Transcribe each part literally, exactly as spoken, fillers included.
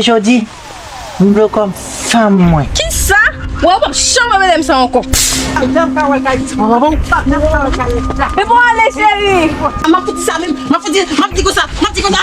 Jodi, m vle w kòm fanm mwen. Kisa? Mwen, w p ap janm anmède m sa ankò. Janm ka wè kay sa. Mwen, bon. Janm ka wè kay sa. E bon, ale, cheri. M ap fouti sa menm. M ap fouti, m ap di konsa. M ap di konsa.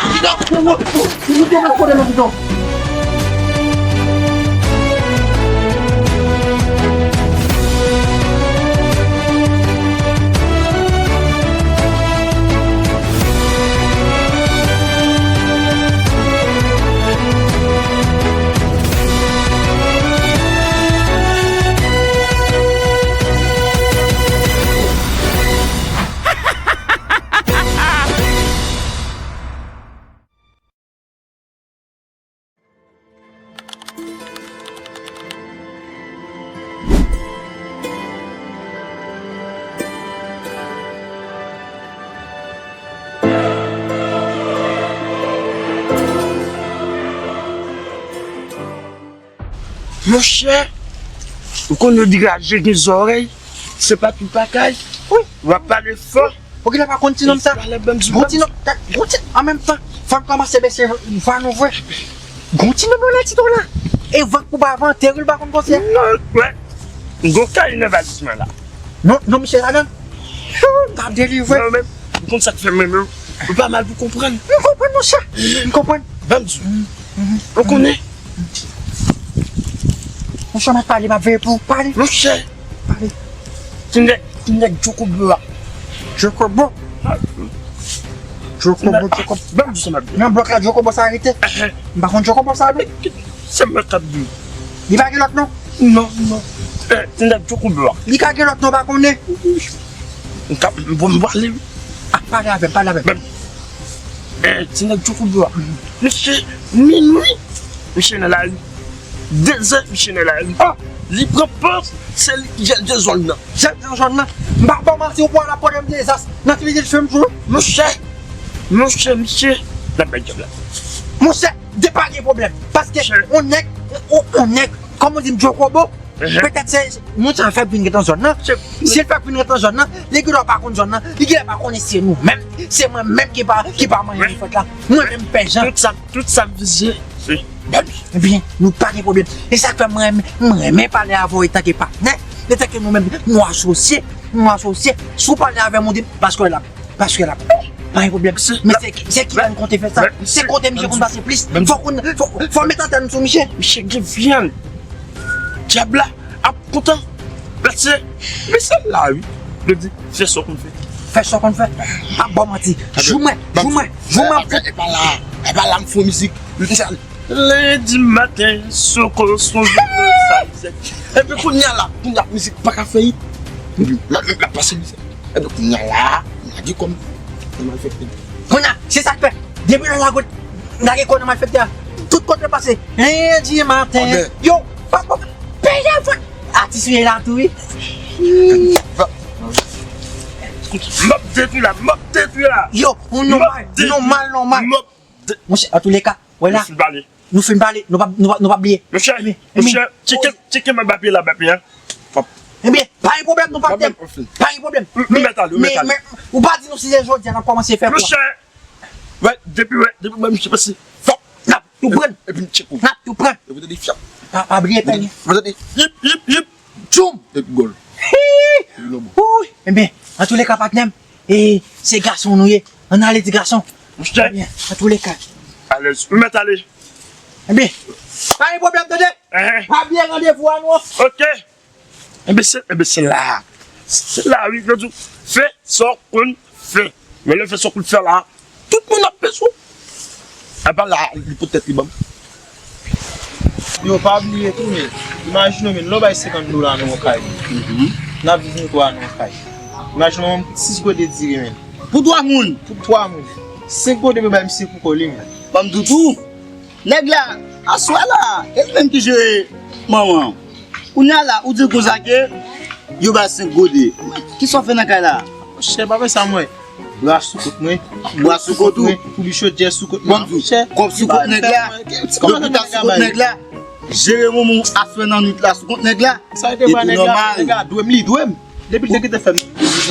Monchè, ou konn yo di raje gen zòrèy, se pa tout bagay. Wi. W ap pale fò. Ou genlè pa konn ti nonm sa? Gon ti nonm, gon ti, an menm tan, fò n kòmanse bese vwa nou vre. Gon ti nonm nan tito la. E van k pou ba van, teri l pa konn kote. Non, wè. Gon kay nan valiz mwen la. Non, non, misye ladan. Hoo, m ta delivre. Non, men, ou konn sa k fè m renmen w. Ou pa mal pou konprann. M konprann, monchè. M konprann. Ban m di w. Ou konnen? Monchè, m ap pale, m ap veye pou ou pale. Monchè. Pale. Ti nèg, ti nèg Djokobo a. Djokobo? Djokobo, Djokobo. Ban m di w sa m ap di w. Nan blòk la, Djokobo sa rete. M pa konn Djokobo sa, non. Se mwen k ap di w. Li pa gen lòt non? Non, non. Eh, ti nèg Djokobo a. Li ka gen lòt non, pa konnen. M ka, m, bon, m pale wi. Ah, pale avè m, pale avè m. Eh, ti nèg Djokobo a. Misye, minwi, misye nan lari. Dezè, misye nan lari. Ah! Li pran pòz, se li ki jèn de zòn nan. Jèn de zòn nan? M pa ba w manti, ou pran la pwoblèm dezas. Nan ki li di l fè m tou? Monchè, monchè, misye, n ap bay djab la. Monchè, de pa gen pwoblèm. Paske yon nèg, yon, yon nèg, kòm ou di m, Djokobo, petèt se moun sa fèk vin ret nan zòn nan. Si l fèk vin ret nan zòn nan, li gendwa pa konn zòn nan, li gendwa pa konnen se nou menm, se mwen menm ki pa, ki pa manyen fèt la. Mwen menm pè Jan. Tout sa, tout sa m vize, se Baby. Ebyen, nou pa gen pwoblèm. E sa k fè mwen renmen, mwen renmen pale avè w etanke patnè, etanke nou menm, nou asosye, nou asosye. Si w pale avè m, ou di m, paske l ap Paske l ap, pa gen pwoblèm. Men se, se ki lè n konte fè sa? Se kote misye konn pase plis. Fòk ou, fò, fò w met antèn sou misye. Misye gen vyann. Dyab la ap kontan. Paske, men se la wi. Yo di, fè sa w konn fè. Fè sa w konn fè. Pa ba w manti. Jou mwen, jou mwen, jou mwen. E pa la, e pa la m fè mizik. Yo di sa. Lendi maten, soko, soko, sa, misye. Epi kounye a la, kounye a mizik pa ka fè hit. Epi, la, la, la pase misye. Epi kounye a la, m lage kò m nan malfektè. Kounye a, se sa k fè. Depi lè lage, lage kò nan malfektè a, tout kote pase. Lendi maten, yo, pa, pa, peye fò. Atis ou ye la tou, wi. M ap detwi la, m ap detwi la. Yo, ou nòmal, nòmal, nòmal. Monchè, antouleka, wè la. Nou fin pale. Nou fin pale, nou pa, nou pa, nou pa bliye. Monchè, monchè, tcheke, tcheke mwen papye la, papye a. Ebyen, pa gen pwoblèm, nou pa tèm. Pa gen pwoblèm. M mèt ale, m mèt ale. Men, men, ou pa di nou si se jodi a n ap kòmanse fè kwa. Monchè, wè, depi, wè, depi mwen, misye pase. Fòk n ap tou pran. Epi m tcheke w. N ap tou pran. Epi w tande fyap. Pa, pa bliye pènye. Ou tande, yip, yip, yip. Tchoum! Epi gòl. Hi! Epi lòbò. Wouy! Ebyen, antouleka, patnè m, e, se gason nou ye. Ann ale, ti gason. Monchè. Ebyen, antouleka. Alèz. M mèt ale. Ebyen, pa gen pwoblèm, tande? Pa bliye randevou a nou an. Ok. Enben, se, enben, se la. Se la, wi, yo di w, fè sa w konn fè. Men lè w fè sa w konn fè la, tout moun ap bezwen w. Apa la, li pot tèt li ban m. Yo, pa bliye tou, men, imajine w, men, lè w bay senkant dola nan yon kay, n ap viv nou twa nan yon kay. Imajine w, sis gode diri, men. Pou twa moun? Pou twa moun. Senk gode pou bay misye pou kò li, men. Ban m di w tou, nèg la, aswè la, e li menm ki jere manman an. Kounye a la, ou di l konsa ke yo ba l senk gode. Kisa w fè nan kay la? Monchè, pa fè sa, mwen. Bra sou kont mwen. Bra sou kont ou? Koubi chodyè sou kont mwen. Monchè, kòb sou kont nèg la. Lopita sou kont nèg la. Jere moman w aswè nan nwit la sou kont nèg la. Sa te ba nèg la, nèg la dwe m, li dwe m. Depi l te kite fè m.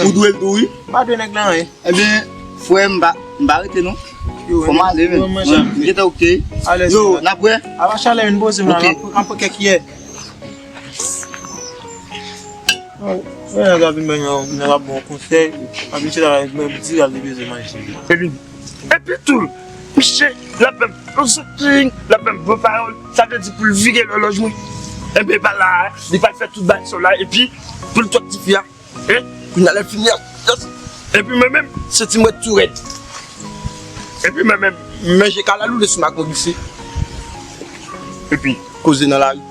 Ou dwe l tou, wi. Pa dwe nèg la anyen. Ebyen, frè m, m pa, m pa rete non. Fò m ale, men. Mwen, mwen, m gentan oke. Yo, n ap wè. Apa chalè vin poze m la, m ap pran kèk yè. Mwen, Gaby, mwen, nèg ap bon konsèy. Abitye la, mwen di, al bezwen manje. Epi, epi tou, misye, l ap ban m bon sou king, l ap ban m bon pawòl. Sa vle di pou l vire lòlòj mwen. Enben, pa la, li pral fè tout bagay sa la, epi pou l twòp tifi a. Hein? Kounye a lè fini a. Epi mwen menm, senti mwen tou rèd. Epi mwen menm, manje kalalou de sou makon glise. Epi koze nan lari.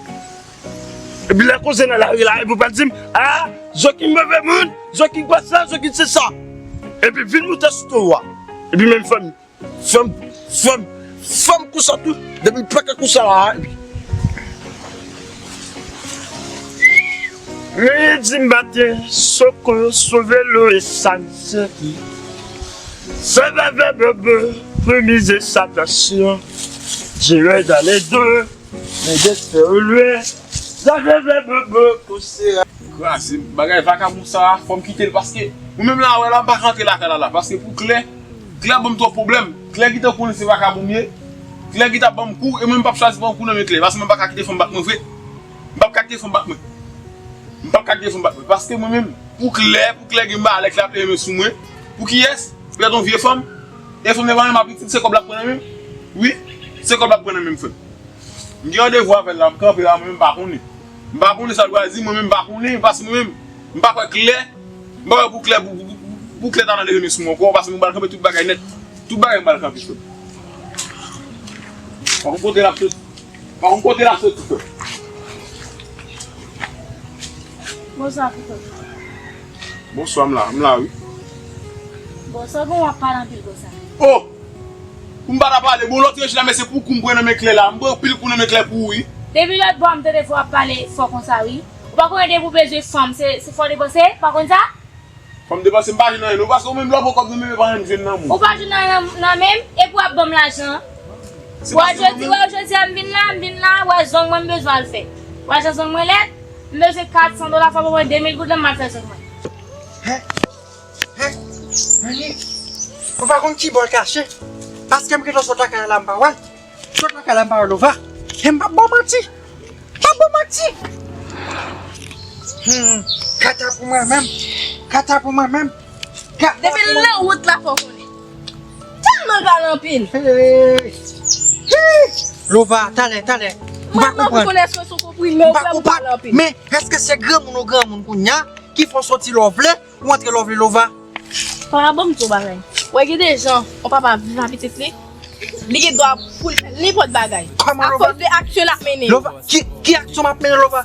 Epi lè koze nan lari la, epi w pral di m, ah, Joaquin move moun, Joaquin pa sa, Joaquin se sa. Epi vin moute sou towo a. Epi menm fanmi. Fè m, fè m, fè m kou sa tou. Depi m pete kou sa la, epi. Midi maten, Soko, sou velo e sa misye ki. Sa va vè bebe, pou mize sa tansyon. J'irai dans les deux, mais j'espère loin. Sa va vè bebe, pou se. Kraze, bagay vakabon sa, fò m kite l paske mwen menm la, wè la, m pa ka antre lakay la la, paske pou Klè, Klè ban m twòp pwoblèm. Klè gentan konnen se vakabon m ye. Klè gentan ban m kou, e mwen m p ap chwazi pran kou nan men Klè, paske mwen pa ka kite fanm bat mwen vre. M p ap ka kite fanm bat mwen. M p ap ka kite fanm bat mwen, paske mwen menm, pou Klè, pou Klè gen bagay, Klè ap leve men sou mwen. Pou kiyès? Petèt yon vye fanm. E fanm nan pa menm ap pitit, se kòb l ap pran nan men m. Wi, se kòb l ap pran nan men m, frè m. M gen randevou avè l la, m kanpe la, mwen menm m pa konnen. M pa konnen sa l pral di, mwen menm m pa konnen, paske mwen menm, m pa kwè Klè, m pa kwè pou Klè, pou, pou, pou, pou Klè ta nan leve men sou mwen ankò, paske mwen pral kanpe tout bagay nèt. Tout bagay m pral kanpe, frè m. Pa konn kote l ap soti. Pa konn kote l ap soti, frè m. Bonswa, Fouto. Bonswa, m la, m la, wi. Bon, sa w gen w ap pale anpil konsa? Oh! Pou m pa ta pale, bon, lòt rejim la, men se pou kou m pran nan men Klè la. M pran anpil kou nan men Klè pou ou, wi. Depi lòt bò a, m tande fò w ap pale fò konsa, wi. Ou pa konnen depi w bezwen fanm, se, se fò w depanse, pa konn sa? Fò m depanse, m pa jwenn anyen, non, paske ou menm lè w pran kòb nan men m, e pa anyen m jwenn nan men w. Ou pa jwenn anyen nan, nan men m, epi w ap ban m lajan. Wè, jodi, wè, jodi a m vin la, m vin la, wè, zong mwen m bezwen al fè. Wè, jan zong mwen lèd, m bezwen kat san dola, fò w ban mwen de mil goud la, m al fè zong mwen. Hen? Hen? Mani, ou pa konn ki bò l kache? Paske m gentan sot lakay la, m pa wè l. Sot lakay la, m pa wè Lova. E m p ap ba w manti. M p ap ba w manti. Hmm, kata pou mwen menm. Kata pou mwen menm. Depi l nan wout la, fò w konnen. Tèlman pale anpil. Hey. Hey. Lova, talè, talè. M pa konprann. M pa konprann. Men, èske se granmoun ou granmoun kounye a ki fè w soti lè w vle? Ou antre lè w vle, Lova. Papa, ban m di w bagay. Wè, gen de jan, yon papa viv a pitit li, li gen dwa pou l fè nenpòt bagay. Kòman, Lova? Akoz de aksyon l ap mennen yo. Lova, ki, ki aksyon m ap mennen, Lova?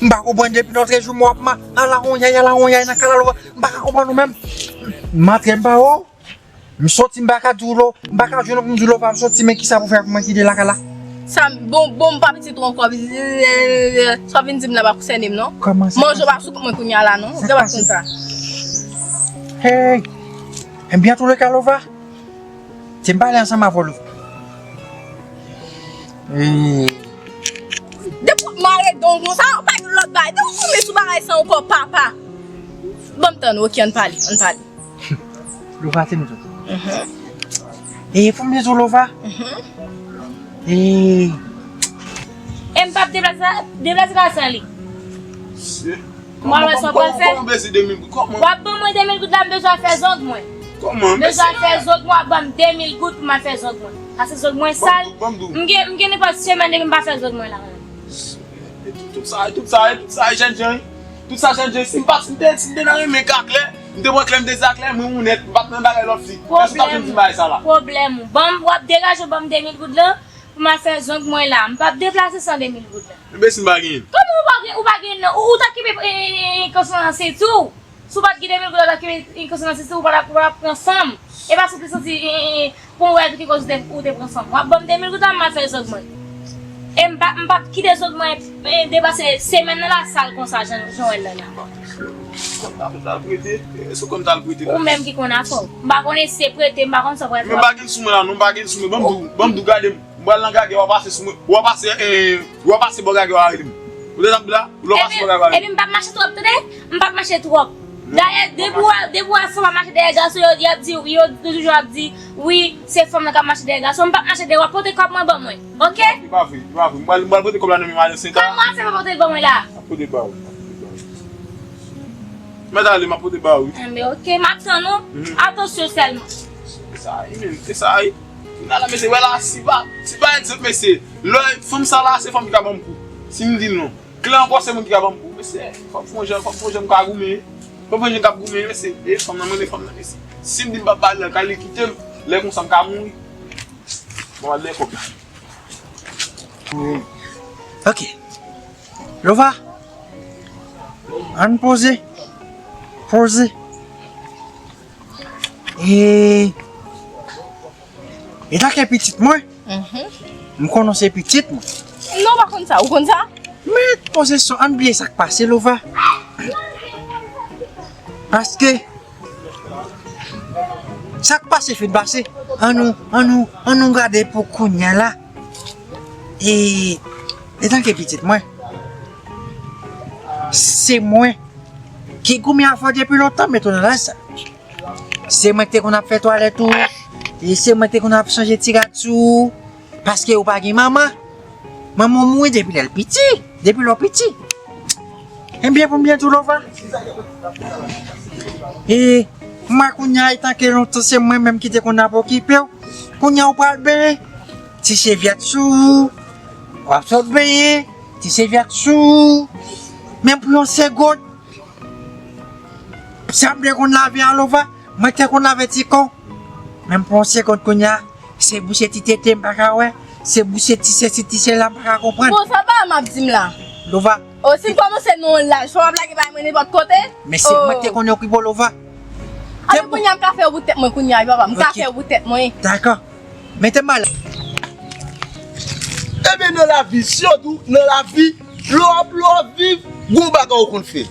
M pa konprann, depi lòtrejou w ap ma-, ala wonyay, ala wonyay nan kay la, Lova. M pa ka konprann ou menm. M antre, m pa wè w. M soti, m pa ka di w, Lo-, m pa ka jwenn ou pou m di w, Lova, m soti, men kisa pou fè pou mwen kite lakay la? Sa, bon, bon, m pa pitit ou ankò. Sa w vin di m la pa konsène m, non. Kòman sa? Manje w pa sou kont mwen kounye a la, non. Ou genlè pa konn sa. Hey! Ebyen, antouleka, Lova, se m pale ansanm avè w, Lova. Hey! Depi w ap mare don w konsa, ou pa gen lòt bagay. Depi w tonbe sou bagay sa ankò, papa. Ban m tann, oke, ann pale, ann pale. Lova, se nou tout. Mhm. E pou m di w, Lova? Mhm. E. E m p ap deplase la, deplase la san li. M pral wè sa w pral fè. Kòman, kòman, kòman w bezwen de mil goud? Kòman? W ap ban mwen de mil goud la, m bezwen al fè zong mwen. Kòman? M bezwen al fè zong mwen, w ap ban m de mil goud pou m al fè zong mwen. Paske zong mwen sal. Ban m di w, ban m di w. M gen, m gen nenpòt semèn depi m pa fè zong mwen la. E tout, tout sa, e tout sa, e tout sa, e jèn jan, wi. Tout sa jèn jan, si m pa, si m te, si m te nan renmen ka Klè, m te pran Klè, m te di a Klè, mwen onèt, m p ap nan bagay lòt fi. Èske w t ap janm di m bagay sa la? Pwoblèm ou. Ban m, w ap degaje w ban m de mil goud lan, pou m al fè zong mwen la. M p ap deplase san de mil goud la. Enben, si m pa genyen l? Kòman ou pa gen, ou pa genyen l, non? Ou, ou t ap kenbe, e, e, e, konsonans se tou. Si w pa t gen de mil goud la, w t ap kenbe, e, konsonans se tou, ou pa t ap, ou pa t ap pran san m. E pa si w te santi, e, e, e, pou w wè ki koz ou te, ou te pran san m. W ap ban m de mil goud la, m al fè zong mwen. E m pa, m p ap kite zong mwen, e, depase semèn nan la sal konsa, jan, jan w wè l la la. Kòm ta, ta prete, e, sou kòm ta prete la. Ou menm ki konn afè w. M pa konnen si se prete, m pa konn sa w pral fè. Men m pa gen sou mwen la, non, m pa gen sou mwen. Ban m di w, ban m di w, gade m. M pral nan gagè, w a pase sou mwen. W a pase, e, w a pase bò gagè, w a rele m. Ou te tande la? Lè w pase bò gagè, w a rele m. Epi m p ap mache twòp, tande? M p ap mache twòp. Dayè, depi w wè, depi w wè fanm ap mache dèyè gason, yo, y ap di, yo toujou ap di, wi, se fanm nan k ap mache dèyè gason. M p ap mache dèyè, w ap pote kòb mwen ban mwen, oke? Li pa vre, li pa vre. M pral, m pral pote kòb la nan men madanm Senta. Kòman w ap fè pa pote l ban mwen la? M ap pote ba ou, m ap pote ba ou. Mèt ale, m ap pote ba ou, wi. Enben, oke, m ap tann ou. Mhm. Atansyon sèlman. Se sa a ye, menm, se sa a ye. Kounye a la, mesye, wè la, si pa, si pa egzanp, mesye, lè fanm sa la, se fanm ki ka ban m kou. Si m di l non. Klè ankò, se moun ki ka ban m kou. Mesye, fò m fè yon jan, fò m fè yon jan m ka goumen. Fò m fè yon jan m ka goumen, mesye. E fanm nan, mande fanm nan, mesye. Si m di m p ap ba l, l ka li kite m. Lè konsa, m ka mouri. Bon, al dèyè kòb la. Ok. Lova. Ann poze. Poze. E, etanke pitit mwen, mhm, m konnen w se pitit mwen. Non, w pa konn sa. Ou konn sa? Men poze sou, ann bliye sa k pase, Lova. Paske sa k pase fin pase. Ann nou, ann nou, ann nou gade pou kounye a la. E, etanke pitit mwen, se mwen ki goumen avè w depi lontan, mete w nan laj sa. Se mwen ki te konn ap fè twalèt ou, e se mwen ki te konn ap chanje ti rad sou ou, paske ou pa gen manman. Manman w mouri depi lè l piti, depi lè w piti. Ebyen, pou m byen di w, Lova. E mwen, kounye a, etanke lontan se mwen menm ki te konn ap okipe w, kounye a ou pral benyen. Ti sèvyèt sou ou, w ap sot benyen, ti sèvyèt sou ou. Menm pou yon segonn, sa m te konn lave a, Lova, mwen te konn lave ti kò. Menm pou yon segonn kounye a, se bouche ti tete m pa ka wè, se bouche ti sesi, ti sela m pa ka konprann. Bon, sa pa m ap di m la. Lova. O, si m kòmanse nan yon laj, fò m ap lage bay mwen nenpòt kote? Men se mwen ki te konn okipe w, Lova. Amen, kounye a m ka fè yo pou tèt mwen, kounye a, wi, papa, m ka fè yo pou tèt mwen. Dakò. Mete m ba la. Ebyen, nan lavi, sitou nan lavi, lè w ap, lè w ap viv, gon bagay ou konn fè.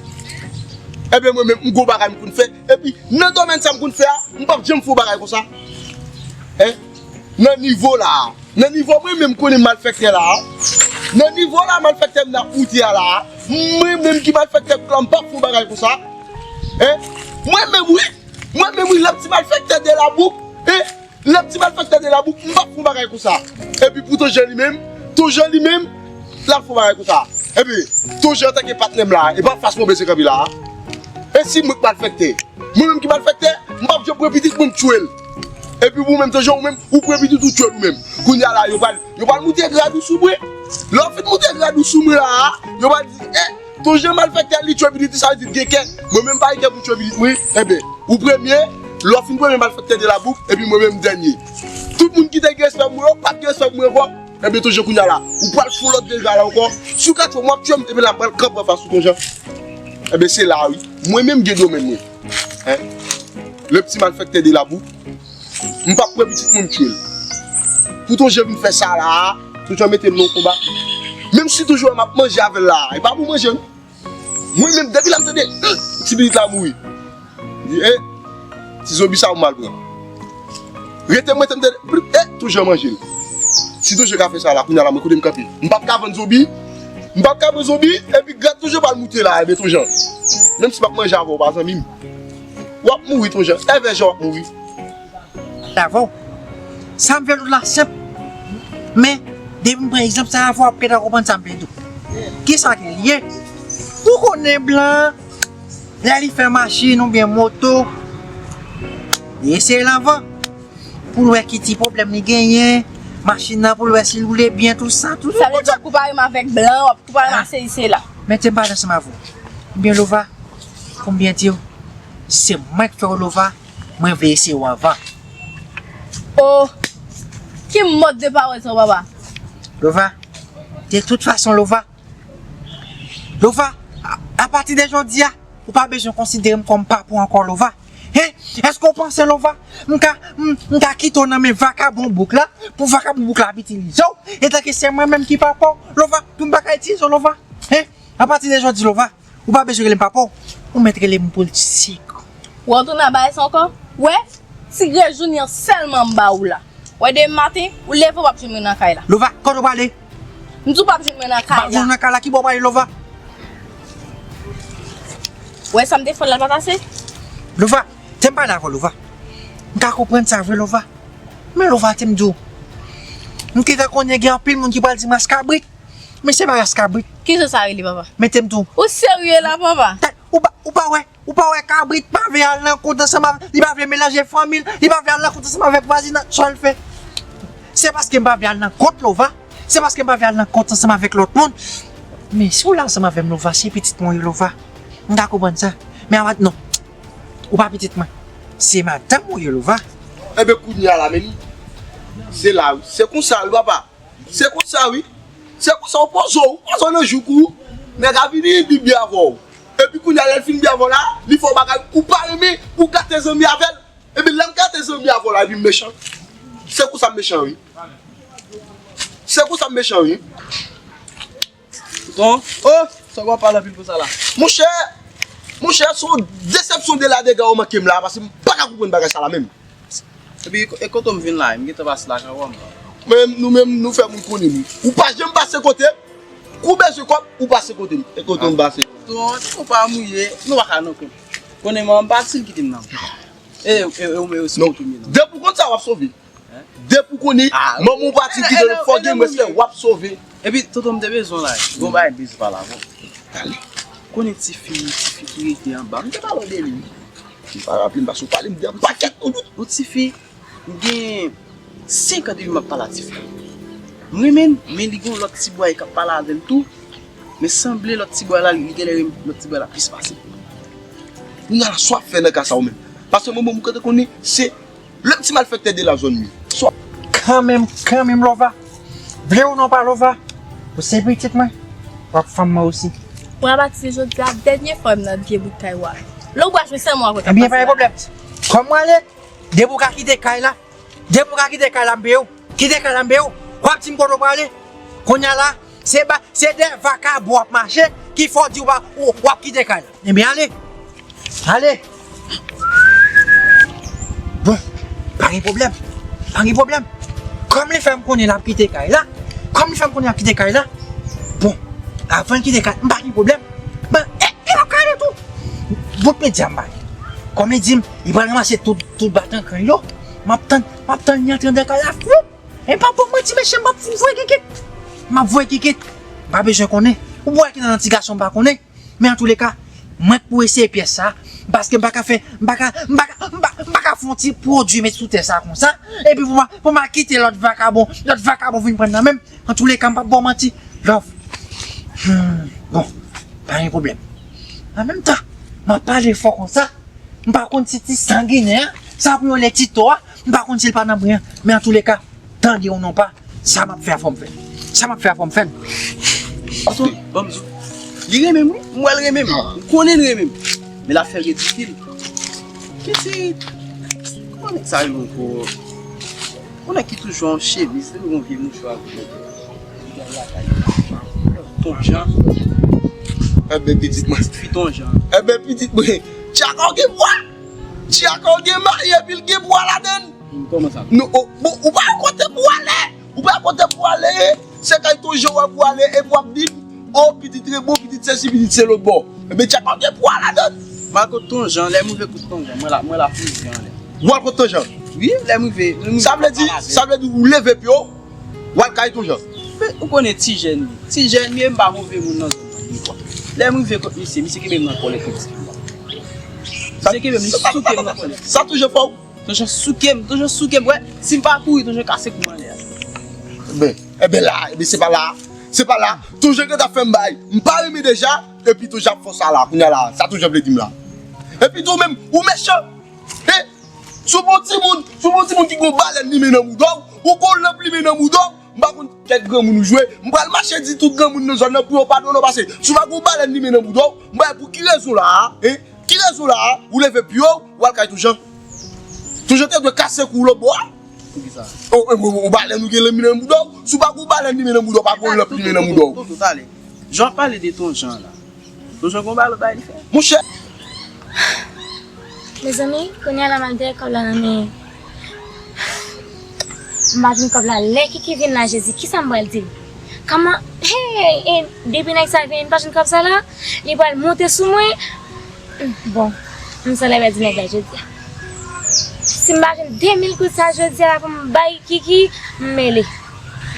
Ebyen, mwen menm, m gon bagay m konn fè. Epi, nan domèn sa m konn fè a, m p ap janm fè yon bagay konsa. Hein? Nan nivo la a. Nan nivo mwen menm konnen malfektè la a. Nan nivo la malfektè m nan wout la a. Mwen menm ki malfektè bouk la, m p ap fè yon bagay konsa. Hein? Mwen menm wi. Mwen menm wi, lè m ti malfektè de la bouk. Hein? Lè m ti malfektè de la bouk, m p ap fè yon bagay konsa. Epi pou Ton Jan li menm, Ton Jan li menm, l ap fè yon bagay konsa. Epi, Ton Jan antanke patnè m la, e pa fas mwen bezwen kanpe la. E si mwen k malfektè? Mwen menm ki malfektè, m p ap janm pran pitit mwen m tchwe l. Epi ou menm, Ton Jan, ou menm, ou pran pitit ou tchwe l ou menm. Kounye a la, yo pral, yo pral moute grad ou sou mwen. Lè w fin moute grad ou sou mwen la, yo pral di, eh, Ton Jan malfektè li tchwe pitit li, sa vle di l gen kè. Mwen menm m pa gen kè pou m tchwe pitit mwen. Enben, ou premye, lè w fin premye malfektè de la bouk, epi mwen menm m dènye. Tout moun ki te gen respè pou mwen yo, pa t gen respè pou mwen ankò. Enben, Ton Jan kounye a la, ou pral fè yon lòt dega la ankò. Si w ka tchwe m, w ap tchwe m, epi la m pral kanpe anfas ou, Ton Jan. Enben, se la wi. Mwen menm gen domèn mwen. Hein? Le pti malfektè de la bouk. M p ap pran pitit moun m tchwe l. Pou Ton Jan vin fè sa la a, Ton Jan mete m nan yon konba. Menm si Ton Jan wè m ap manje avè l la a, e pa pou manje non. Mwen menm, depi lè m tande, hmm, ti pitit la mouri. M di, eh, ti zonbi sa a ou m al pran. Rete m, rete m tande, eh, Ton Jan manje l. Si Ton Jan ka fè sa la, kounye a la, mwen kote m kanpe. M p ap ka vann zonbi, m p ap ka pran zonbi, epi grad Ton Jan pral moute la, enben Ton Jan. Menm si m ap manje avè w, ou pa zanmi m. W ap mouri, Ton Jan. Èvè jan w ap mouri. Avè w. Sa m vle di w la senp. Men, depi m pran egzanp sa avè w, w ap gentan konprann sa m vle di w. Kisa ke l ye? Ou konnen blan, lè li fè machin oubyen moto, li eseye l anvan. Pou l wè ki ti pwoblèm li genyen, machin nan, pou l wè si l woule byen, tou sa, tou sa. Sa vle di w ap konpare m avèk blan, w ap konpare m ak sesi sela. Mete m pale ansanm avè w. Oubyen Lova, pou m byen di w, se mwen k fè w Lova, mwen vle eseye w anvan. Oh, ki mòd de pawòl sa, papa? Lova, de tout fason, Lova. Lova, a, apati de jodi a, ou pa bezwen konsidere m kòm papa w ankò, Lova. Hein? Èske w panse, Lova, m ka, m, m ka kite w nan men vakabon bouk la, pou vakabon bouk la ap itilize w, etanke se mwen menm ki papa w, Lova, pou m pa ka itilize w, Lova? Hein? Apati de jodi, Lova, ou pa bezwen rele m papa w, ou mèt rele m Poul Sik. Ou retounen a bagay sa ankò? Wè, ti grenn jounen an sèlman m ba ou la. Wè, demen maten, ou leve, w ap jwenn mwen nan kay la. Lova, kote w prale? M di w p ap jwenn mwen nan kay la. M p ap jwenn w nan kay la, ki bò w prale, Lova? Ou wè sa m te fè w la pa pase? Lova, te m pale avè w, Lova. M ka konprann sa vre, Lova. Men Lova, te m di w, m gentan konnen gen anpil moun ki pral di m ras kabrit. Men se pa ras kabrit. Ki jan sa rele, papa? Men te m di w. Ou serye la, papa? Ou pa, ou pa wè, ou pa wè kabrit pa vle al nan kont ansanm avè, li pa vle melanje fanmi l, li pa vle al nan kont ansanm avèk vwazinaj, sa l fè. Se paske m pa vle al nan kont, Lova. Se paske m pa vle al nan kont ansanm avèk lòt moun. Men si w la ansanm avè m, Lova, se pitit mwen w ye, Lova. M ka konprann sa. Men avat non. Ou pa pitit mwen. Se madanm ou ye, Lova. Enben, kounye a la, men li. Se la, wi. Se konsa, wi, papa. Se konsa, wi. Se konsa, ou poze w, ou poze w nan jouk ou. Nèg la vini, li byen avè w. Epi kounye a, lè l fin byen avè w la, li fè w bagay, ou pa renmen, ou gate zanmi avè l. Epi lè m gate zanmi avè w la, epi m mechan. Se konsa m mechan, wi. Se konsa m mechan, wi. Tonton, oh, sa w ap pale anpil konsa la? Monchè, monchè, se yon desepsyon de la dega ou manke m la, paske m pa ka konprann bagay sa la menm. Epi, e kote m vin la, m gentan pase lakay ou a m. Men, nou menm, nou fè moun konnen nou. Ou pa janm pase kote m. Kou bezwen kòb, ou pase kote m. E kote m pase? Tonton, ou pa mouye, nou pa ka nan kont. Konnen manman m pati, l kite m nan. E, e, e, ou, e, ou, non. Depi w konn sa, w ap sove. Depi w konnen, manman w pati kite w, fò gen mwens lè w ap sove. Epi, tonton, m te bezwen w la. Gon bagay m bezwen pale avè w. Pale. Konnen tifi, tifi ki rete anba. M te pale w de li, wi. M pa raple m, paske w pale m de yon pakèt. Yon tifi, m gen senk an depi m ap pale a tifi. M renmen l, men li gen yon lòt ti bòy k ap pale avè l tou. Men sanble lòt ti bòy la, li genlè renmen lòt ti bòy la plis pase m. Kounye a la, sa w ap fè nan ka sa ou menm? Paske mwen, mwen, m kontan konnen se lòt ti malfektè de la zòn li. Sa w ap Kanmenm, kanmenm, Lova. Vle ou non pa, Lova, ou se pitit mwen, w ap fanm mwen osi. Mwen a pati de jodi a, dènye fwa m nan vye bout kay ou a. Lè w bwach, men sèlman w ap wè k ap pase la. Ebyen, pa gen pwoblèm. Kòm mwen ale, depi w ka kite kay la, depi w ka kite kay la, m peye w. Kite kay la, m peye w. W ap di m kote w prale. Kounye a la, se ba, se dèyè vakabon w ap mache, ki fè w di w pa, w, w ap kite kay la. Ebyen, ale. Ale. Bon, pa gen pwoblèm. Pa gen pwoblèm. Kòm li fè m konnen l ap kite kay la, kòm li fè m konnen l ap kite kay la, bon, avan l kite kay, m pa gen pwoblèm. Bon, e, e l ap kale tou. Bout medya m bay. Kòm li di m, li pral ranmase tout, tout batan kren yo. M ap tann, m ap tann li antre anndan kay la, fwoup. E m p ap ba w manti, mesye, m ap voye kikit. M ap voye kikit. M pa bezwen konnen. Ou wè ki nan ti gason m pa konnen. Men antouleka, mwen k pou eseye pyès sa, paske m pa ka fè, m pa ka, m pa ka, m pa, m pa ka fè yon ti pwodui met sou tè sa konsa, epi pou m, pou m al kite lòt vakabon, lòt vakabon vin pran nan men m. Antouleka, m p ap ba w manti. Love. Hmm, bon, pa gen pwoblèm. An menm tan, m ap pale fò konsa, m pa konn si ti sanginè an, sa pou yo rele Tito a, m pa konn si l pa nan bren an. Men antouleka, tande ou non pa, sa m ap fè a fò m fè l. Sa m ap fè a fò m fè l. Tonton, ban m di w. Li renmen m, wi. M wè l renmen m. M konnen l renmen m. Men l ap fè ridikil. Pitit. Kòman nèg sa rele ankò? Yon nèg ki toujou an chemiz, li gen yon vye mouchwa pou mete. Ton Jan. Enben, pitit mwen. Pitit fi Ton Jan. Enben, pitit mwen. Tchaka w gen bwa. Tchaka w gen mayi epi l gen bwa ladan l. Kòman sa? Non, o, bon, ou pa kote pou ale. Ou pa kote pou ale. Se kay Ton Jan w pou ale epi w ap di m, o, pitit re bon, pitit sesi, pitit se lòt bò. Enben, tchaka w gen bwa ladan l. M al kot Ton Jan, lè m rive kot Ton Jan, mwen la, mwen la fouye anlè. Ou al kot Ton Jan? Wi, lè m rive, lè m rive. Sa vle di, sa vle di ou leve pye w, w al kay Ton Jan. Men, ou konnen ti jèn li. Ti jèn li, e m pa move moun nan zòn nan, li kwa. Lè m rive kot misye, misye kenbe m nan kòlèt li di. Misye kenbe m, li souke m nan kòlèt. Sa toujou fè w? Ton Jan souke m, Ton Jan souke m, wè. Si m pa kouri, Ton Jan kase kou m anlè a. Enben, enben la, enben se pa la. Se pa la. Ton Jan gentan fè m bay. M pa renmen deja, epi Ton Jan ap fè sa la. Kounye a la, sa Ton Jan vle di m la. Epi tou menm, ou mechan. E, sou bon timoun, sou bon timoun ki gon balèn limen nan bouda w, ou gon lanp limen nan bouda w, m pa konn kèk granmoun ou jwe, m pral mache di tout granmoun nan zòn nan pou yo padone w, paske si w pa gon balèn limen nan bouda w, m pa wè pou ki rezon la a, en, ki rezon la a, ou leve pye w, w al kay Ton Jan. Ton Jan te dwe kase kou w lòt bò a. Poukisa? O, o, o, o, balèn ou gen limen nan bouda w, si w pa gon balèn limen nan bouda w, pa gon lanp limen nan bouda w. Tonton, tonton, talè. Jan w ap pale de Ton Jan la. Ton Jan gon bagay, lòt bagay li fè. Monchè. Mezanmi, kounye a la m al dèyè kòb la nan men. M pa jwenn kòb la. Lè Kiki vin la, Jezi, kisa m pral di l? Kòman, hey, e depi nèg sa vini, m pa jwenn kòb sa la, li pral monte sou mwen. Bon, m sanble pèdi nèg la jodi a. Si m pa jwenn de mil goud sa jodi a la pou m bay Kiki, m mele.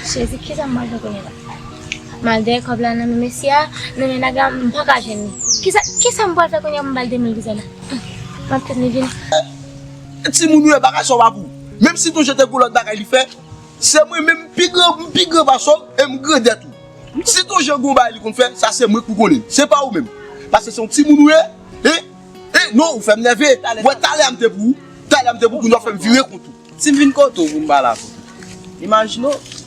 Jezi, kisa m pral fè kounye a la? M al dèyè kòb la nan men mesye a, nan men nèg la, m pa ka jwenn li. Kisa, kisa m pral fè kounye a pou m ba l de mil goud sa la? M ap tann li vini. Timoun ou ye, bagay sa w pa pou. Menm si Tonjan te gon lòt bagay li fè, se mwen menm m pi gran, m pi gran pase w e m grandè tou. Si Tonjan gon bagay li konn fè, sa se mwen k pou konnen l. Se pa ou menm. Paske se yon timoun ou ye, e, e, non, ou fè m nève. Ou wè talè a m te pou ou, talè a m te pou ou, kounye a w fè m vire kont ou. Si m vin kote w pou m pale avè w, imajine w,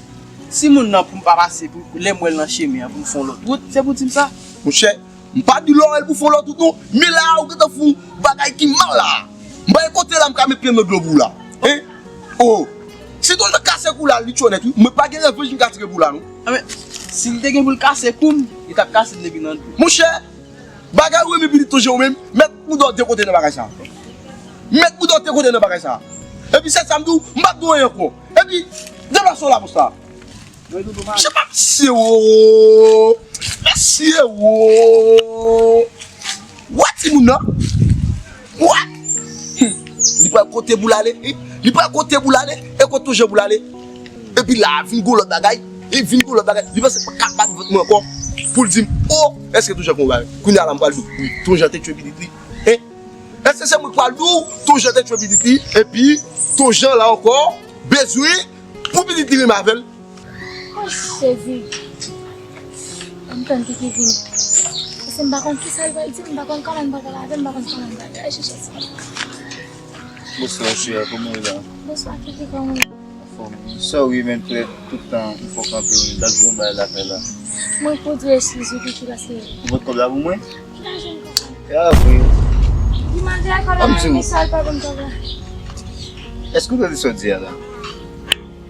timoun nan pou m pa pase, pou lè m wè l nan chemen an pou m fè yon lòt wout, se pou w di m sa? Monchè, m pa di lè w wè l pou fè yon lòt wout non, men la a ou gentan fè yon bagay ki mal la a. M pa gen kote la m ka met pye m nan dlo pou w la. Hein? Oh! Si Tonjan kase kou la, li tchonèt wi. Mwen pa gen revanj m ka tire pou w la non. Anben, si li te gen pou l kase kou m, li t ap kase l depi nan dlo. Monchè, bagay ou renmen pitit Tonjan ou menm, mèt bouda w de kote nan bagay sa. Mèt bouda w de kote nan bagay sa. Epi se sa m di w, m p ap di w anyen ankò. Epi, deplase w la pou sa. Monchè pa mesye wo. Mesye wo. Wè timoun nan. Wè. Hum. Li pral kote pou l ale. Li pral kote pou l ale. E kote Tonjan pou l ale. Epi la a vin gon lòt bagay. Li vin gon lòt bagay. Li panse pa ka bat vant mwen ankò. Pou l di m, oh, èske Tonjan gon bagay? Kounye a la m pral di w, wi, Tonjan te tchwe pitit li. Hein? Èske se mwen k pral di w, Tonjan te tchwe pitit li? Epi, Tonjan la ankò, bezwen pou pitit li renmen avè l. Oh, Jezi. Ann tann Kiki vini. Paske m pa konn kisa l pral di m, m pa konn kòman l pral pale avè m, m pa konn kòman l pral reyaji, Jezi. Bonswa, cheri, kòman w ye la? Bonswa, Kiki, kòman w ye? Anfòm. Sorry, men frè, tout tan m fè w kanpe, wi. M t ap jwe yon bagay lakay la. Mwen pou di w eskiz wi, Kiki, paske. Ou pot kòb la pou mwen? M pa jwenn kòb la. E a vre? Wi, malgre kòb la, men sa l pa ban m kòb la. Èske w tande sa w di a la?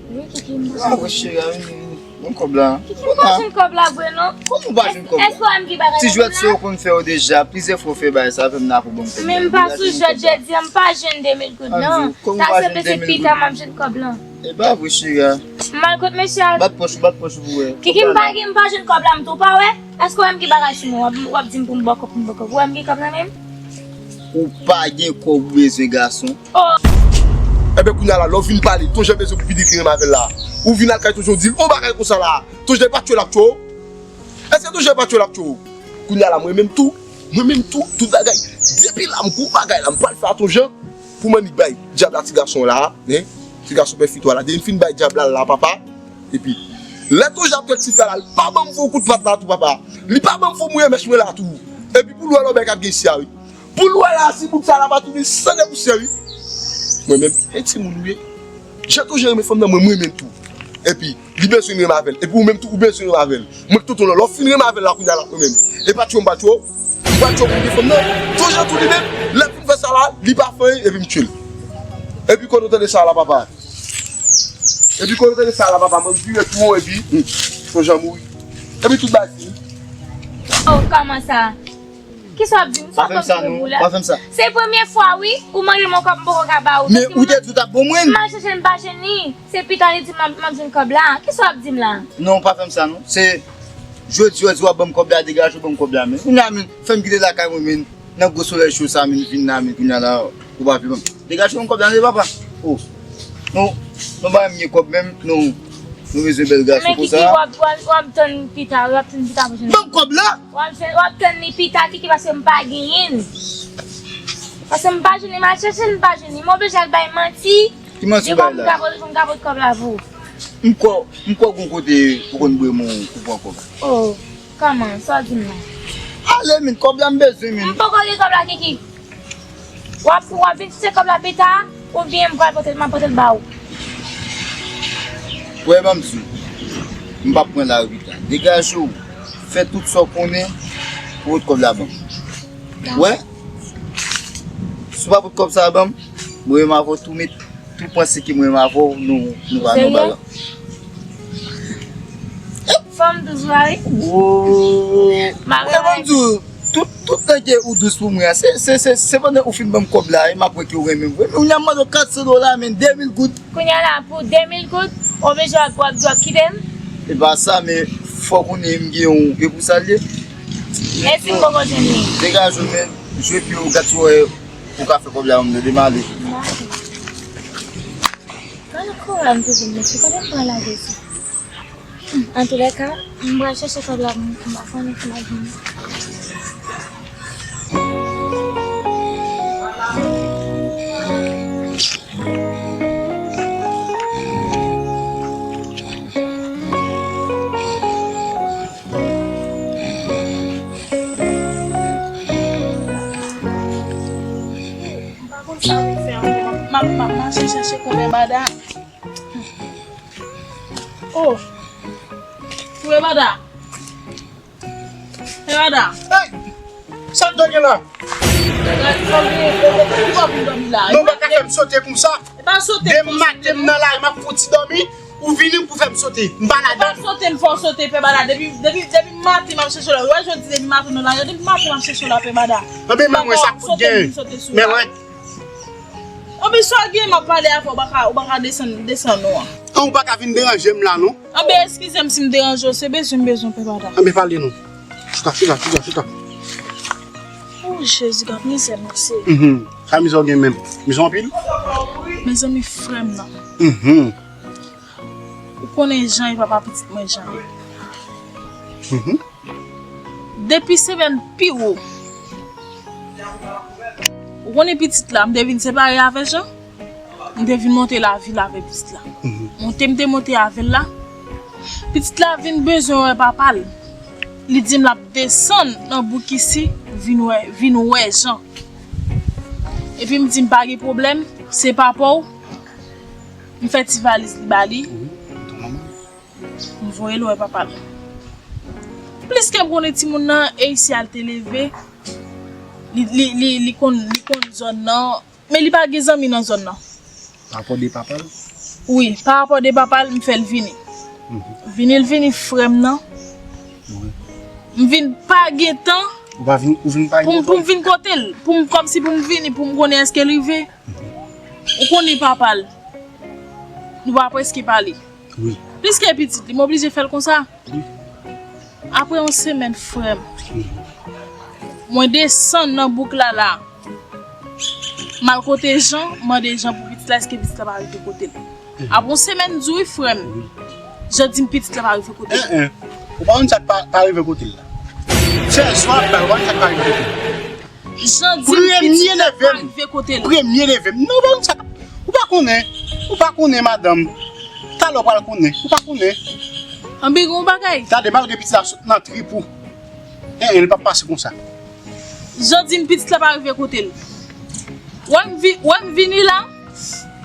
Wi, Kiki, m pa jwenn. A wi, cheri, a vini, vini. Ban m kòb la. Kiki, m pa jwenn kòb la vre non. Kòman w pa jwenn kòb la? Èske w wè m gen bagay nan men m la? Ti jwèt sa w konn fè yo deja, plizyè fwa w fè bagay sa, fè m nan pou ban m kòb la. Men m pa sou jwèt jodi a, m pa jwenn de mil goud non. Sa se pita m ap jwenn kòb la. E pa vre, cheri a. M al kot mesye a. Bat pòch ou, bat pòch ou pou wè. Kiki, m pa gen, m pa jwenn kòb la, m tou pa wè. Èske w wè m gen bagay sou mwen? W ap, w ap di m pou m ba w kòb, pou m ba w kòb. Ou wè m gen kòb nan men m? Ou pa gen kòb ou bezwen, gason. Oh. Enben, kounye a la, lè w vin pale, Tonjan bezwen pou pitit li renmen avè l la. Ou vin al kay Tonjan, w di l yon bagay konsa la. Tonjan pa tchwe l ap tchwe w. Èske Tonjan pa tchwe l ap tchwe w? Kounye a la, mwen menm tou, mwen menm tou, tout bagay. Depi la, m gon bagay la, m pral fè a Tonjan pou m annik bay dyab la ti gason la, hein? Ti gason pè Fito a la. Depi m fin bay dyab la la, papa. Epi, lè Tonjan ap tchwe ti frè la, li pa ban m fè yon kout pat la tou, papa. Li pa ban m fè yon mouye mèch mwen la tou. Epi pou l wè lòbèy k ap gen isi a, wi. Pou l wè la, si bout sa la pa tounen san de pousyè, wi. Mwen menm, e timoun ou ye. Jan Tonjan renmen fanm nan, mwen, mwen menm tou. Epi, li bezwen renmen avè l. Epi ou menm tou, ou bezwen renmen avè l. Mwen k tonton lan, lè w fin renmen avè l la, kounye a la, mwen menm. E pa tchwe m pa tchwe w. Ou pa tchwe w pou m gen fanm nan. Tonjan tou li menm, lè l fin fè sa la, li pa fè anyen, epi m tchwe l. Epi kote w tande sa la, papa? Epi kote w tande sa la, papa? Mwen vire tou, epi, hmm, Tonjan mouri. Epi tout bagay fini. Oh, kòman sa? Kisa w ap di m? Sa kòb se pou la? Pa fè m sa. Se premye fwa wi, ou mande m yon kòb m poko ka ba ou. Men ou te di w t ap ban mwen. M al chèche l m pa jwenn li. Se pita li di m ap, m ap jwenn kòb la. Kisa w ap di m la? Non, pa fè m sa non. Se jodi, jodi w ap ban m kòb la, degaje w ban m kòb la men. Kounye a men, fè m kite lakay mwen men. Nan gwo solèy cho sa men, vin la men, kounye a la, ou pa vle ban m. Degaje w ban m kòb la men, papa. Oh. Non, non, pa m gen kòb menm, non. Nou bezwen bèl gason konsa. Men Kiki, w ap, w ap, w ap tann pita, w ap tann pita pou jwenn. Ban m kòb la! W ap jwenn, w ap tann li pita, Kiki, paske m pa genyen l. Paske m pa jwenn li, m al chèche l, m pa jwenn li. M oblije al bay manti. Ki manti w bay la? Pou m ka pot, pou m ka pot kòb la pou ou. M kwè, m kwè gon kote ou konn bwè men ou pran kòb. Oh, kòman? Sa w di m la? Ale, men, kòb la m bezwen, men. M poko gen kòb la, Kiki. W ap, w ap vin chèche kòb la pita, oubyen m pral pote l, m ap pote l ba ou. Wè, ban m di w, m p ap pran lari pita. Degaje w, fè tout sa w konnen pou w pot kòb la ban m. Wè, si w pa pot kòb sa ban m, mwen menm avè w tou met, tou panse ke mwen menm avè w, nou, nou pa nan balan. Fò m dous vre wi. Woy. Mwen ban m di w, tout, tout tan ke ou dous pou mwen an, se, se, se, se pandan ou fin ban m kòb la, e m ap wè ke ou renmen m vre. Men kounye a m mande w kat san dola, men de mil goud. Kounye a la, pou de mil goud, ou oblije w ap, w ap, w ap kite m? E pa sa, men fò w konnen m gen yon, e pou sa l ye. E si m poko jwenn li? Degaje w, men. Jwe pye w, gad si w wè ou ka fè kòb la ban m, demen ale. Gade kouray m toujou, mesye, kote m pral lage sa? Antoulèka, m pral chèche kòb la, m pa konnen si m ap jwenn li. M pa konn sa pou fè ankò. M ap, m ap mache chèche kòb Pè Bada. Oh! Pè Bada! Pè Bada! Hey! Sa k gen la? Pè Bada, ou pa vin dòmi la. Non, ou pa ka fè m sote konsa. E pa sote, demen maten m nan lari, m ap fouti dòmi. Ou vini pou fè m sote. M pa ladan. E pa sote m fè w sote, Pè Bada. Depi, depi, depi maten m ap chèche w la. Ou wè jodi depi maten w nan lari, depi maten m ap chèche w la, Pè Bada. Anben, men wè sa k fout gen. Men wè. Anben, sa w gen, m ap pale avè w, ou pa ka, ou pa ka desann, desann non an. An, ou pa ka vin deranje m la, non. Anben, eskize m si m deranje w, se bezwen m bezwen w, Pè Bada. Anben, pale non. Chita, chita, chita, chita. Oh, Jezi, gad mizè, mesye. Mhm. Sa mizè w gen menm? Mizè w anpil? Mezanmi, frè m nan. Mhm. Ou konnen jan e papa pitit mwen jan ye. Mhm. Depi semèn pi wo. Ou konnen pitit la, m te vin separe avè Jan. M te vin monte lavil avè pitit la. Mhm. Monte m te monte avè l la. Pitit la vin bezwen wè papa l. Li di m l ap desann nan bouk isi, vin wè, vin wè Jan. Epi m di m pa gen pwoblèm, se papa w. M fè ti valiz li ba li. Mhm. M voye l wè papa l. Pliske m konnen timoun nan, e isi a l te leve, li, li, li, li konn, li konn zòn nan, men li pa gen zanmi nan zòn nan. Pa rapò de papa l? Wi, pa rapò de papa l, m fè l vini. Mhm. Vini l vini frè m nan. Wi. M vin pa gen tan. Ou pa vin, ou vin pa gen tan? Pou m, pou m vin kote l, pou m, kòmsi pou m vini, pou m konnen èske l rive. Mhm. Ou konnen papa l. Nou pa prèske pale. Wi. Pliske pitit li, m oblije fè l konsa. Wi. Apre yon semèn, frè m, wi, mwen desann nan bouk la la. M al kote Jan, mande Jan pou pitit la, èske pitit la pa rive kote l. Mhm. Apre yon semèn, m di wi, frè m. Wi. Jan di m pitit la pa rive kote l. En, en. Ou pa konn sa k pa, pa rive kote l la. Sèzwa, ou pa konn sa k pa rive kote l. Jan di m pitit la pa rive kote l. Premye neve m. Premye neve m. Non, ou pa konn sa k ap, ou pa konnen. Ou pa konnen, madanm. Talè w pral konnen. Ou pa konnen. Anben, gen yon bagay. Gade, malgre pitit la sot nan trip ou. En, en, li p ap pase konsa. Jan di m pitit la pa rive kote l. Wè m vi-, wè m vini la.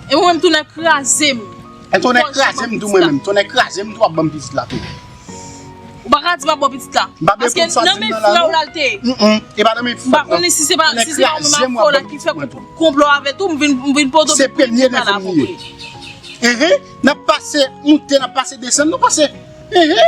E mwen menm tonnè kraze m. E tonnè kraze m tou mwen menm. Tonnè kraze m tou ap ban m pitit la tou. Ou pa ka di m ap ban pitit la. Paske nan men frè w la l te ye. Mm, mm. E pa nan men frè w la. M pa konnen si se pa, si se pa mwen m ap fè w la ki fè konplo avè tou, m vin, m vin pote w pou pitit la la pou mwen. Ehe, n ap pase moute, n ap pase desann, nou pase. Ehe.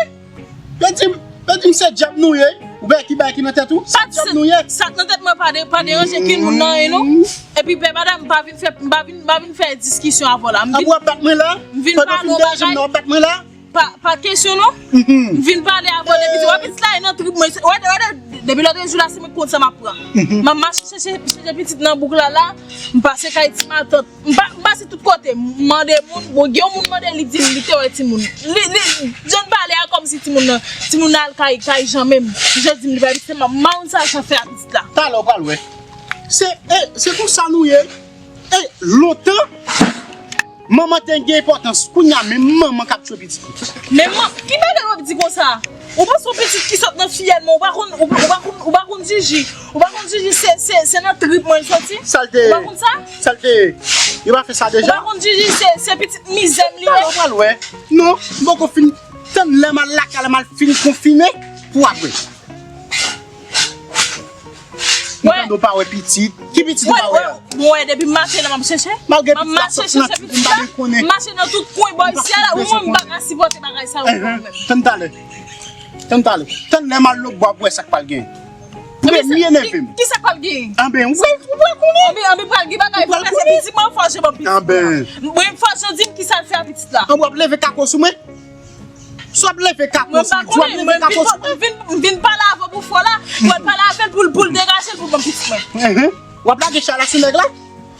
Yo di m, yo di m se dyab nou ye. Ou wè ki bagay ki nan tèt ou? Se dyab nou ye. Sa k nan tèt mwen pa de, pa deranje kin moun nan, non. Epi Pè Bada, m pa vin fè, m pa vin, m pa vin fè diskisyon avè w la. M vin, w ap bat mwen la? M vin pale yon bagay. W ap bat mwen la? Pa, pa kesyon non. M vin pale avè w depi, wè pitit la e nan trip mwen. Wè, wè, depi lòt jou la, se mwen k konn sa m ap pran. M ap mache chèche, chèche pitit nan bouk la la. M pase kay ti matant. M pa, m pase tout kote, m mande moun, bon, gen yon moun mande li, di m li te wè timoun. Li, li, John pale a kòmsi timoun nan, timoun nan al kay, kay Jan menm. Jan di m li pa pitit, m ap mawon sa Jan fè a pitit la. Talè w pral wè. Se, e, se konsa nou ye. E, lontan, manman te gen enpòtans. Kounye a, menm manman k ap tchwe pitit li. Men man, ki bagay w ap di konsa? Ou panse yon pitit ki sot nan fiyèl mwen, ou pa konn, ou, ou pa konn, ou pa konn Jiji. Ou pa konn Jiji, se, se, se nan trip mwen l soti? Sa l te ye? Ou pa konn sa? Sa l te ye? Yo pa fè sa deja? Ou pa konn Jiji, se, se pitit mizè m li ye? Talè w pral wè. Non, m poko fin tann lè m al lakay la, m al fin konfime pou w ap wè. M tande w pa wè pitit. Ki pitit ou pa wè a? Mwen, depi maten nan m ap chèche. Malgre pitit la sot nan trip, m pa menm konnen. M mache nan tout kwen bò isi a la, ou mwen m pa ka sipòte bagay sa yo menm. Tann talè. Tann talè. Tann lè m al lòtbò a pou wè sa k pral gen. Premye neve m. Ki sa k pral gen? Anben, ou pral, ou pral konnen. Anben, anben pral gen bagay, fò se pitit mwen, fò se ban pitit mwen. Anben. Mwen, fò se di m ki sa l fè a pitit la. An, w ap leve kako sou mwen? Si w ap leve kako sou mwen, si w ap leve kako sou mwen. M vin, m vin pale avè w pou fò la, pou w al pale avè l, pou l, pou l degaje l, pou l ban m pitit mwen. Enhen. W ap lage chay la sou nèg la?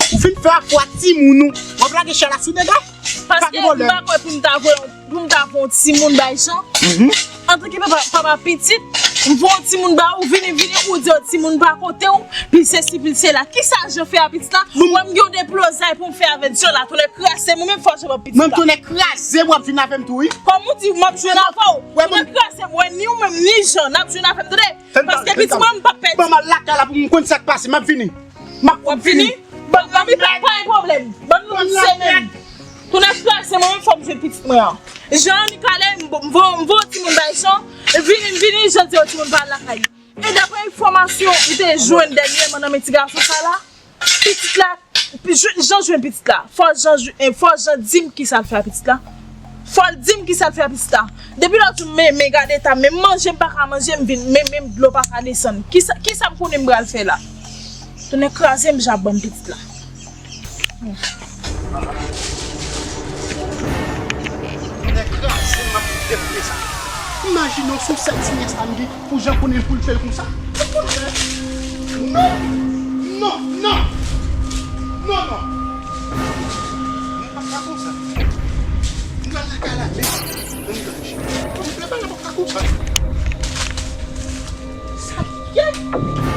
Ou fin fè afè a timoun ou. W ap lage chay la sou nèg la? Pa gen pwoblèm. Paske m pa kwè pou m ta voye, pou m ta voye yon timoun bay Jan. Mhm. Antanke papa, papa pitit, m voye yon timoun ba ou, vini, vini, ou di yon timoun pa kote w, pi sesi, pi sela. Kisa Jan fè a pitit la? Ou wè m gen yon deplozay pou m fè avèk Jan la, tonnè kraze, mwen menm fò Jan ban pitit la. Mwen tonnè kraze, w ap vin avè m tou, wi. Kòm ou di, m ap jwenn avè w. Tonnè kraze, mwen ni ou menm, ni Jan, n ap jwenn avè m, tande? Paske pitit mwen, m p ap pèdi. Ban m al lakay la pou m konn sa k pase, m ap vini. M ap vini. Ban m vini, pa, pa gen pwoblèm. Ban m nou se menm. Tonnè kraze, mwen menm fò m jwenn pitit mwen an. Jan annik ale, m vo-, m vo-, m voye timoun bay Jan. Vini, m vini, Jan di yon timoun pa al lakay li. E daprè enfòmasyon m te jwenn dènyèman nan men ti gason sa la, pitit la, Jan jwenn pitit la. Fò Jan jwe-, eh, fò Jan di m kisa l fè a pitit la. Fò l di m kisa l fè a pitit la. Depi lòt jou, men, men gade eta, menm manje m pa ka manje, m vin, men, menm dlo pa ka desann. Kisa, kisa m konnen m pral fè la? Tonnè kraze m, Jan ap ban m pitit la. Tonnè kraze m, m ap deplase. Imajine w sou sèl ti nyès la m gen pou Jan konnen l pou l fè l konsa. Pou l fè. Non! Non, non! Non, non! Mwen p ap ka konsa. Mwen pral lakay la, men. Mwen pral lakay la, mwen p ap ka konsa. Sa k ye?